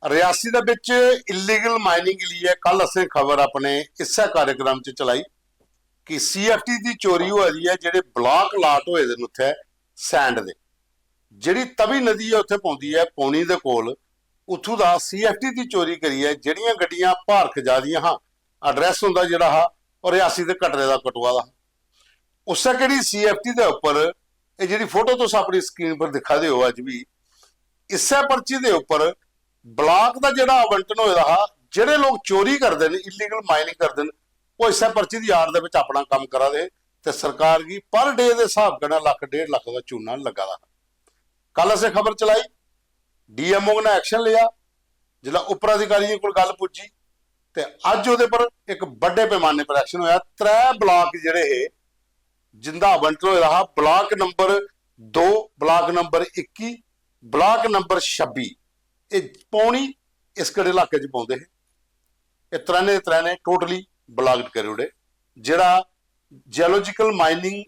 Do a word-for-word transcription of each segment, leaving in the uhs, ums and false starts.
रियासी दे बिच illegal mining गी लेइयै कल असें खबर अपने इस्सै कार्यक्रम च चलाई कि सीएफटी दी चोरी होआ दी ऐ। जेह्ड़े ब्लॉक अलाट होए दे न उत्थै सैंड दे, जेह्ड़ी तवी नदी ऐ उत्थै पौंदी ऐ पौनी दे कोल, उत्थूं दा सीएफटी दी चोरी करियै जेह्ड़ियां गड्डियां भार खजा दियां हां, एड्रेस उं'दा जेह्ड़ा हा ओह् रियासी दे कटरे दा कटोआ दा हा। उस्सै केह्ड़ी सीएफटी दे उप्पर एह् जेह्ड़ी फोटो तुस अपनी स्क्रीन पर दिक्खा दे ओ अज्ज बी, इस्सै पर्ची दे उप्पर ब्लॉक दा जेह्ड़ा आवंटन होए दा हा, जेह्ड़े लोक चोरी करदे न, इलीगल माइनिंग करदे न, ओह् इस्सै पर्ची दी आड़ दे बिच अपना कम्म करा दे हे ते सरकार गी पर डे दे स्हाब कन्नै लक्ख डेढ़ लक्ख दा चूना लग्गा दा हा। कल असें खबर चलाई, डीएमओ ने एक्शन लेआ, जिसलै उप्पर अधिकारियें कोल गल्ल पुज्जी ते अज्ज ओह्दे पर इक बड्डे पैमाने पर एक्शन होआ। त्रै ब्लॉक जेह्ड़े हे जिंदा आवंटन होए दा हा, ब्लॉक नंबर दो, ब्लॉक नंबर इक्की, ब्लॉक नंबर छब्बी, एह् पौनी इस केह्ड़े इलाके च पौंदे हे, एह् त्रैने दे त्रैने टोटली ब्लॉक करी ओड़े। जेह्ड़ा जियोलॉजिकल माइनिंग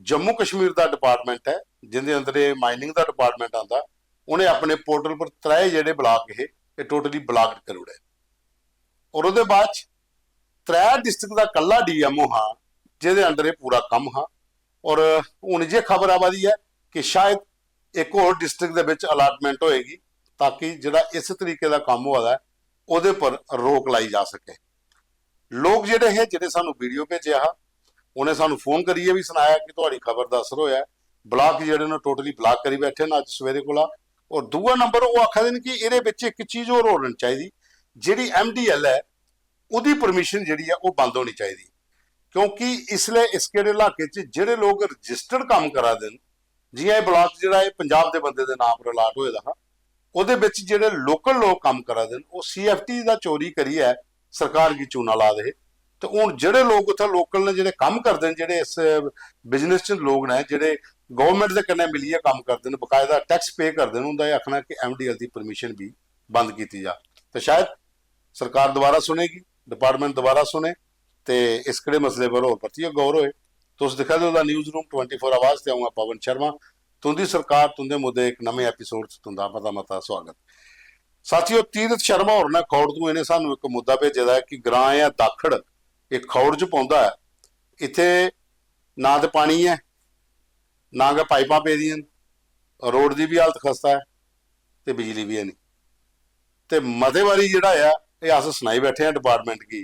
जम्मू कश्मीर दा डिपार्टमेंट ऐ, जिंदे अंदर एह् माइनिंग दा डिपार्टमेंट आंदा, उ'नें अपने पोर्टल पर त्रै जेह्ड़े ब्लॉक हे, एह् टोटली ब्लॉक करी ओड़े। और ओह्दे बाद च त्रै डिस्ट्रिक्ट दा कल्ला डीएमओ हा, जेह्दे अंडर एह् पूरा कम्म हा। और हून जे खबर आवा दी ऐ कि शायद इक होर डिस्ट्रिक्ट दे बिच अलाटमेंट होएगी, ताकि जेह्ड़ा इस तरीके दा कम्म होआ दा ऐ, ओह्दे पर रोक लाई जा सके। लोक जेह्ड़े हे, जि'नें सानूं वीडियो भेजेआ हा, उ'नें सानूं फोन करियै बी सनाया कि थुआढ़ी खबर दा असर होआ ऐ, ब्लॉक जेह्ड़े न टोटली ब्लॉक करी बैठे न अज्ज सवेरे कोला। और दूआ नंबर ओह् आखा दे न कि एह्दे बिच इक चीज होर होनी चाहिदी, जेह्ड़ी एमडीएल ऐ, ओह्दी परमिशन जेह्ड़ी ऐ ओह् बंद होनी चाहिदी, क्योंकि इसलै इस केह्ड़े इलाके च जेह्ड़े लोक रजिस्टर्ड कम्म करा दे न, जि'यां एह् ब्लॉक जेह्ड़ा एह् पंजाब दे बंदे दे नांऽ पर अलाट होए दा हा, ओह्दे बिच जेह्ड़े लोकल लोक कम्म करा दे न, ओह् सीएफटी दा चोरी करियै सरकार गी चूना ला दे हे। ते हून जेह्ड़े लोक उत्थै लोकल न, जेह्ड़े कम्म करदे न, जेह्ड़े इस बिजनेस च लोक न, जेह्ड़े गवर्नमेंट दे कन्नै मिलियै कम्म करदे न, बकायदा टैक्स पे करदे न, उं'दा एह् आखना कि एमडीएल दी परमिशन बी बंद कीती जा। ते शायद सरकार दोबारा सुनेगी, डिपार्टमेंट दोबारा सुने ते इस केह्ड़े मसले पर होर परतियै गौर होए। तुस दिक्खा दे ओ दा न्यूज़ रूम ट्वेंटी फोर आवाज ते अ'ऊं आं पवन शर्मा। तुं'दी सरकार, तुं'दे मुद्दे, इक नमें एपिसोड च तुं'दा मता मता सुआगत। साथियो, तीरथ शर्मा होर ने खौड़ तों इ'नें सानूं इक मुद्दा भेजे दा ऐ कि ग्रां ऐ दाखड़, एह् खौड़ च पौंदा ऐ। इत्थै ना ते पानी ऐ, ना गै पाइपां पेदियां न, रोड दी बी हालत खस्ता ऐ ते बिजली बी है निं। ते मते बारी जेह्ड़ा ऐ, एह् अस सनाई बैठे आं डिपार्टमेंट गी,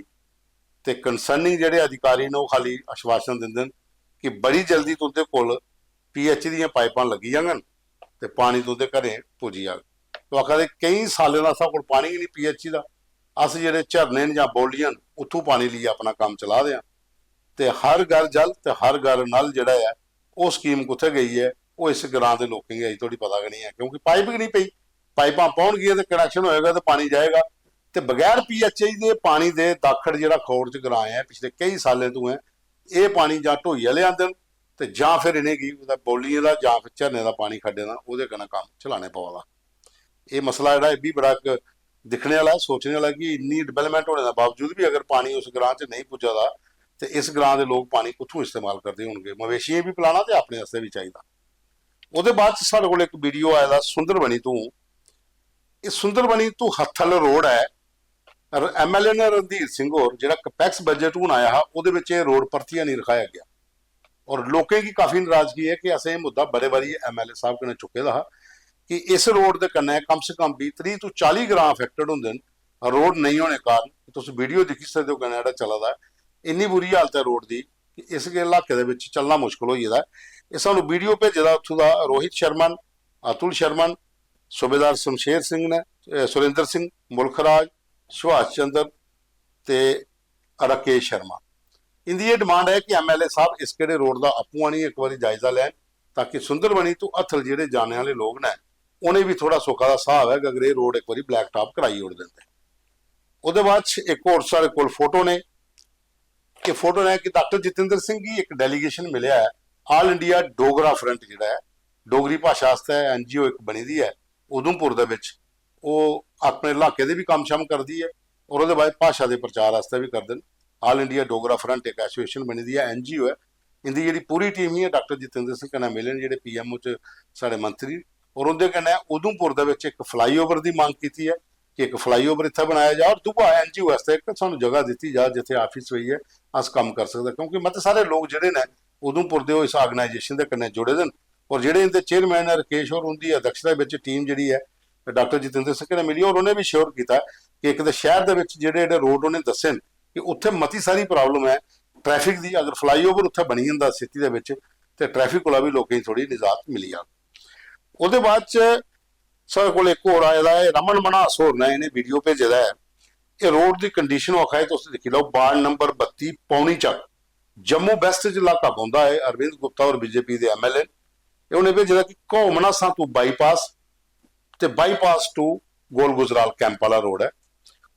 ते कंसर्निंग जेह्ड़े अधिकारी न, ओह् खाली आश्वासन दिंदे न कि बड़ी जल्दी तुं'दे कोल पीएच दियां पाइपां लग्गी जाङन ते पानी तुं'दे घरें पुज्जी जाग। ओह् आखा दे, केईं सालें दा साढ़े कोल पानी गै निं पीएच दा। अस जेह्ड़े झरने न जां बौलियां न, उत्थूं पानी लेइयै अपना कम्म चला दे आं। ते हर घर जल ते हर घर नल जेह्ड़ा ऐ, ओह् स्कीम कुत्थै गेई ऐ, ओह् इस ग्रां दे लोकें गी अजें धोड़ी पता गै निं ऐ, क्योंकि पाइप गै निं पेई। पाइपां पौनगियां ते कनैक्शन होएगा ते पानी जाएगा। ते बगैर पीएचई दे पानी दे दाखड़ जेह्ड़ा खौड़ च ग्रां ऐ, पिछले केई सालें तों ऐ, एह् पानी जां ढोइयै लेआंदे न ते जां फिर इ'नेंगी कुतै बौलियें दा जां फिर झरने दा पानी खड्डें दा, ओह्दे कन्नै कम्म चलाने पवा दा। एह् मसला जेह्ड़ा, एह् बी बड़ा इक दिक्खने आह्ला ऐ, सोचने आह्ला ऐ कि इन्नी डिवैलपमेंट होने दे बावजूद बी अगर पानी उस ग्रां च नेईं पुज्जा दा, ते इस ग्रां दे लोक पानी कुत्थूं इस्तेमाल करदे होणगे? मवेशियें बी पलाना ते अपने आस्तै बी चाहिदा। ओह्दे बाद च साढ़े कोल इक वीडियो आए दा सुंदरबनी तों। एह् सुंदरबनी तों हत्थल रोड ऐ। एमएलए ने, रणधीर सिंह होर, जेह्ड़ा कैपेक्स बजट हून आया हा, ओह्दे बिच एह् रोड परतियै नेईं रखाया गेआ। और लोकें गी काफी नाराजगी ऐ कि असें एह् मुद्दा बड़े बारी एमएलए साहब कन्नै चुक्के दा हा कि इस रोड दे कन्नै कम से कम बी त्रीह् तों चाली ग्रां अफेक्टेड होंदे न रोड नेईं होने कारण। तुस वीडियो दिक्खी सकदे ओ कन्नै जेह्ड़ा चला दा ऐ, इन्नी बुरी हालत ऐ रोड दी कि इस गै इलाके दे बिच चलना मुश्कल होई गेदा ऐ। एह् सानूं वीडियो भेजे दा उत्थूं दा रोहित शर्मा न, अतुल शर्मा न, सूबेदार शमशेर सिंह न, अ, सुरेंद्र सिंह, मुल्खराज, सुभाष चंद्र ते राकेश शर्मा। इंदी एह् डिमांड ऐ कि एमएलए साहब इस केह्ड़े रोड दा आपूं आनियै इक बारी जायजा लैन, ताकि सुंदरबनी तों हत्थल जेह्ड़े जाने आह्ले लोक न, उ'नें बी थोह्ड़ा सुखा दा साह् आवै, अगर एह् रोड इक बारी ब्लैक टॉप कराई ओड़दे न। ते ओह्दे बाद च इक होर साढ़े कोल फोटो ने, एह् फोटो ने कि डाक्टर जितेंद्र सिंह गी इक डेलीगेशन मिलेआ ऐ, ऑल इंडिया डोगरा फ्रंट जेह्ड़ा ऐ, डोगरी भाशा आस्तै एनजीओ इक बनी दी ऐ उधमपुर दे बिच, ओह् अपने इलाके दे बी कम्म शम्म करदी ऐ और ओह्दे बाद भाशा दे प्रचार आस्तै बी करदे न। ऑल इंडिया डोगरा फ्रंट इक एसोसिएशन बनी दी ऐ, एनजीओ ऐ। इंदी जेह्ड़ी पूरी टीम ही ऐ, डाक्टर जितेंद्र सिंह कन्नै मिले न, जेह्ड़े पीएमओ च साढ़े मंत्री, और उं'दे कन्नै उधमपुर दे बिच इक फ्लाईओवर दी मंग कीती ऐ कि इक फ्लाईओवर इत्थै बनाया जा और दूआ एनजीओ आस्तै इक सानूं जगह दित्ती जा जित्थै आफिस होइयै अस कम्म करी सकदे, क्योंकि मते सारे लोक जेह्ड़े न उधमपुर दे, ओह् इस आर्गेनाइजेशन दे कन्नै जुड़े दे न। और जेह्ड़े इंदे चेयरमैन न राकेश होर, उंदी अध्यक्षता बिच टीम जेह्ड़ी ऐ डाक्टर जितेंद्र सिंह कन्नै मिली, और उ'नें बी श्योर कीता कि इक ते शैह्र दे बिच जेह्ड़े जेह्ड़े रोड उ'नें दस्से न कि उत्थै मती सारी प्रॉब्लम ऐ ट्रैफिक दी। अगर फ्लाईओवर उत्थै बनी जंदा सिटी दे बिच ते ट्रैफिक कोला बी लोकें गी थोह्ड़ी निजात मिली जाग। ओह्दे बाद च साढ़े कोल इक होर आए दा ऐ, रमन मन्हास होर ने इ'नें वीडियो भेजे दा ऐ। एह् रोड दी कंडीशन, ओह् आखा दे, तुस दिक्खी लैओ, वार्ड नंबर बत्ती पौनी चक, जम्मू वेस्ट च इलाका पौंदा ऐ। अरविंद गुप्ता होर बीजेपी दे एमएलए न। एह् उ'नें भेजे दा कि घौ मन्हासां तू बाईपास ते bypass to Gol Gujral camp आह्ला रोड ऐ।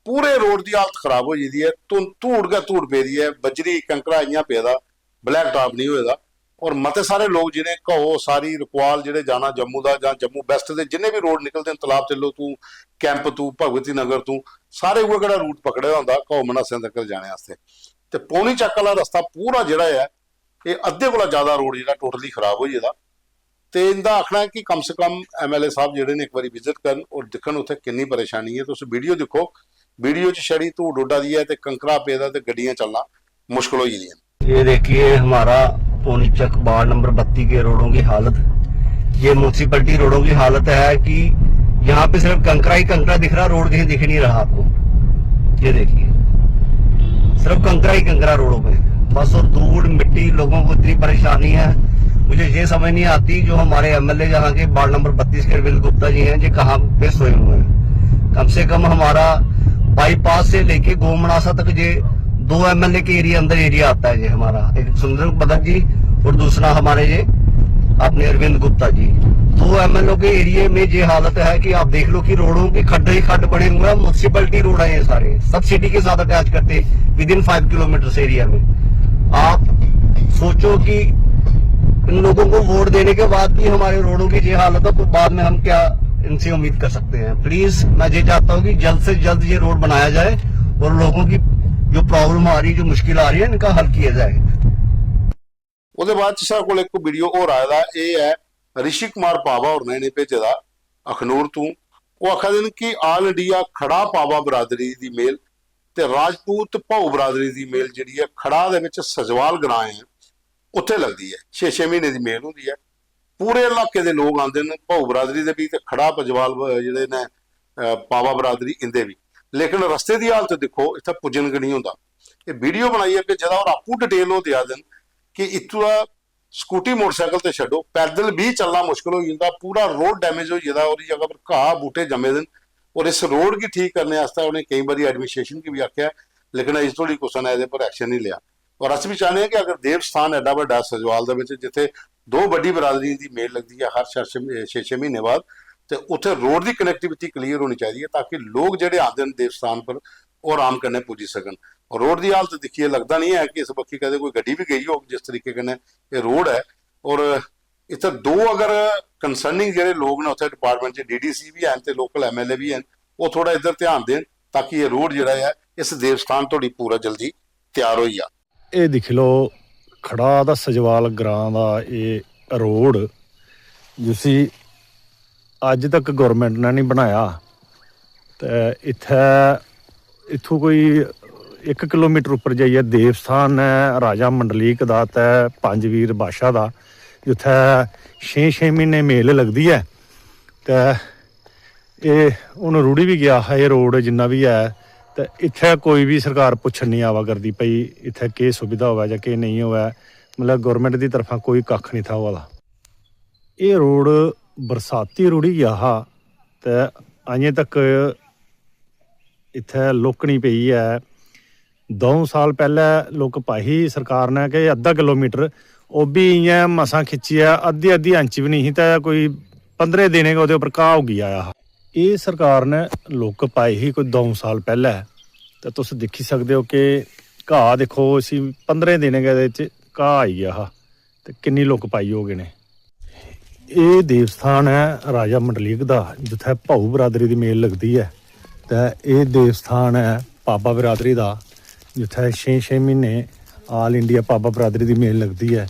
पूरे रोड दी हालत खराब होई गेदी ऐ, धुन-, धूड़ गै धूड़ पेदी ऐ, बजरी कंकरा इ'यां पेदा, ब्लैक टॉप निं होए दा। और मते सारे लोक जि'नें घौ, सारी, रकवाल जेह्ड़े जाना जम्मू दा जां जम्मू वेस्ट दे जिन्ने बी रोड निकलदे न, तलाब तिल्लो तू, कैंप तू, भगवती नगर तू, सारे उ'ऐ केह्ड़ा रूट पकड़े दा होंदा घौ मन्हासें तगर जाने आस्तै। ते पौनी चक्क आह्ला रस्ता पूरा जेह्ड़ा ऐ, एह् अद्धे कोला ज्यादा रोड जेह्ड़ा टोटली खराब होई गेदा। ते इंदा आखना ऐ कि कम से कम एमएलए साहब जेह्ड़े न, इक बारी विजिट करन और दिक्खन उत्थै किन्नी परेशानी ऐ। तुस वीडियो दिक्खो, वीडियो च छड़ी धूड़ उड्डा दी ऐ ते कंकरा पेदा ते गड्डियां चलना मुश्कल होई गेदियां न। ये देखिए हमारा पौनी चक वार्ड नंबर बत्ती के रोडों की हालत। ये म्यूनसिपलिटी रोडों की हालत है कि यहाँ पे सिर्फ कंकरा ही कंकरा दिख रहा, रोड कहीं दिख नहीं रहा आपको। ये देखिए, सिर्फ कंकरा ही कंकरा रोडों पे, बस। और धूड़ मिट्टी, लोगों को इतनी परेशानी है। मुझे ये समझ नहीं आती, जो हमारे एमएलए यहाँ के वार्ड नंबर बत्तीस के अरविंद गुप्ता जी हैं, ये कहाँ पे सोए हुए हैं। कम से कम हमारा बाईपास से लेके गोमनासा तक ये दो एमएलए के एरिया, अंदर एरिया आता है ये हमारा, एक सुंदर भगत जी और दूसरा हमारे ये अपने अरविंद गुप्ता जी। दो एमएलए के एरिया में ये हालत है कि आप देख लो कि रोडों के खड्डे ही खड्ड बने हुए हैं। म्यूनसिपलिटी रोड है ये सारे, सब्सिडी के साथ अटैच करते with in five kilometre area में। आप सोचो कि इन लोगों को वोट देने के बाद भी हमारे रोडों की ये हालत हो, तो बाद में हम क्या इनसे उम्मीद कर सकते हैं? प्लीज, मैं ये चाहता हूँ कि जल्द से जल्द ये रोड बनाया जाए और लोगों की जो प्रॉब्लम आ रही है, जो मुश्किल आ रही है, इनका हल किया जाए। ओह्दे बाद च साढ़े कोल इक वीडियो होर आए दा, एह् ऐ रिशी कुमार पावा होर ने इ'नें भेजे दा अखनूर तू। ओह् आखा दे न कि ऑल इंडिया खड़ा पावा बरादरी दी मेल ते राजपूत भाऊ बरादरी दी मेल जेह्ड़ी ऐ, खड़ा दे बिच सजवाल ग्रां ऐ, उत्थै लगदी ऐ, छे छे म्हीने दी मेल होंदी ऐ। पूरे इलाके दे लोक आंदे न, भाऊ बरादरी दे बी ते खड़ा पजवाल ब-, जेह्ड़े न, अ, पावा बरादरी इंदे बी। लेकिन रस्ते दी हालत दिक्खो, इत्थै पुज्जन गै निं होंदा। एह् वीडियो बनाइयै भेजे दा और आपूं डिटेल ओह् देआ दे न कि इत्थूं दा स्कूटी मोटरसाइकिल ते छड्डो, पैदल बी चलना मुश्कल होई जंदा। पूरा रोड डैमेज होई गेदा, ओह्दी जगह पर घाऽ बूह्टे जम्मे दे न। और इस रोड गी ठीक करने आस्तै उ'नें केईं बारी एडमिनिस्ट्रेशन गी बी आखेआ, लेकिन अजें धोड़ी कुसै ने एह्दे पर एक्शन निं लेआ। और अस बी चाह्न्ने आं कि अगर देव स्थान एड्डा बड्डा सजवाल दे बिच, जित्थै दो बड्डी बरादरियें दी मेल लगदी ऐ हर छे, छे, छे, छे म्हीने बाद, ते उत्थै रोड दी कनेक्टिविटी क्लियर होनी चाहिदी ऐ, ताकि लोक जेह्ड़े आंदे न देव स्थान पर, ओह् आराम कन्नै पुज्जी सकन। रोड दी हालत दिक्खियै लगदा निं ऐ कि इस बक्खी कदें कोई गड्डी बी गेई होग, जिस तरीके कन्नै एह् रोड ऐ। और इत्थै दो अगर कंसर्निंग जेह्ड़े लोक न, उत्थै डिपार्टमेंट च डीडीसी बी हैन ते लोकल एमएलए बी हैन, ओह् थोह्ड़ा इद्धर ध्यान देन, ताकि एह् रोड जेह्ड़ा ऐ, इस देव स्थान धोड़ी पूरा जल्दी त्यार होई जा। एह् दिक्खी लैओ, खड़ा दा सजवाल ग्रां दा एह् रोड, जिसी अज्ज तक गौरमैंट ने निं बनाया। ते इत्थै, इत्थूं कोई इक किलोमीटर उप्पर जाइयै देव स्थान ऐ राजा मंडलीक दा ते पंजवीर बादशाह दा, जित्थै छे छे म्हीने मेल लगदी ऐ। ते एह् हून रुढ़ी बी गेआ हा एह् रोड जिन्ना बी ऐ, ते इत्थै कोई बी सरकार पुच्छन निं आवा करदी भई इत्थै केह् सुविधा होऐ जां केह् नेईं होऐ, मतलब गौरमैंट दी तरफा कोई कक्ख निं था होआ दा। एह् रोड बरसाती रुढ़ी गेआ हा ते अजें तक इत्थै लोकनी पेई ऐ। द'ऊं साल पैह्लै लोक पाई ही सरकार ने कि अद्धा किलोमीटर, ओह् बी इ'यां मसां खिच्चियै अद्धी अद्धी इंच बी निं ही ते कोई पंदरें दिनें गै ओह्दे उप्पर घाऽ उग्गी आया हा। एह् सरकार ने लोक पाई ही कोई द'ऊं साल पैह्लै, ते तुस दिक्खी सकदे ओ कि घाऽ दिक्खो, इसी पंदरें दिनें गै एह्दे च घाऽ आई गेआ हा। ते किन्नी लुक्क पाई होग इ'नें। एह् देवस्थान ऐ राजा मंडलीक दा, जित्थै भाऊ बरादरी दी मेल लगदी ऐ। ते एह् देवस्थान ऐ पाबा बरादरी दा, जित्थै छे छे म्हीने All India पाबा बरादरी दी मेल लगदी ऐ।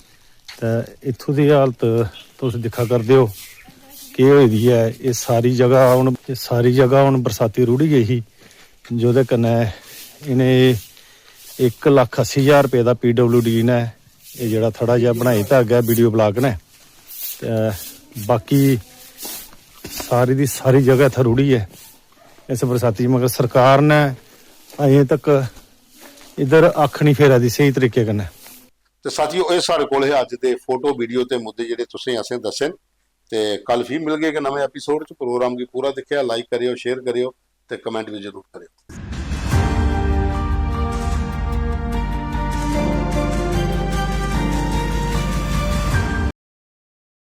ते इत्थूं दी हालत तुस दिक्खा करदे ओ केह् होई दी ऐ। एह् सारी जगह हून एह् सारी जगह हून बरसाती रुढ़ी गेई ही, जेह्दे कन्नै इ'नें इक लक्ख अस्सी ज्हार रपेऽ दा पी डब्ल्यू डी ने एह् जेह्ड़ा थड़ा जेहा बनाई दित्ता अग्गें वीडियो ब्लॉग ने। ते बाकी सारी दी सारी जगह इत्थै रुढ़ी ऐ इस बरसाती च, मगर सरकार ने अजें तक इद्धर अक्ख निं फेरा दी स्हेई तरीके कन्नै। ते साथियो, एह् साढ़े कोल हे अज्ज दे फोटो, वीडियो ते मुद्दे जेह्ड़े तुसें असें दस्से न। ते कल फ्ही मिलगे इक नमें एपिसोड च। प्रोग्राम गी पूरा दिक्खेआ, लाइक करेओ, शेयर करेओ ते कमेंट बी जरूर करेओ।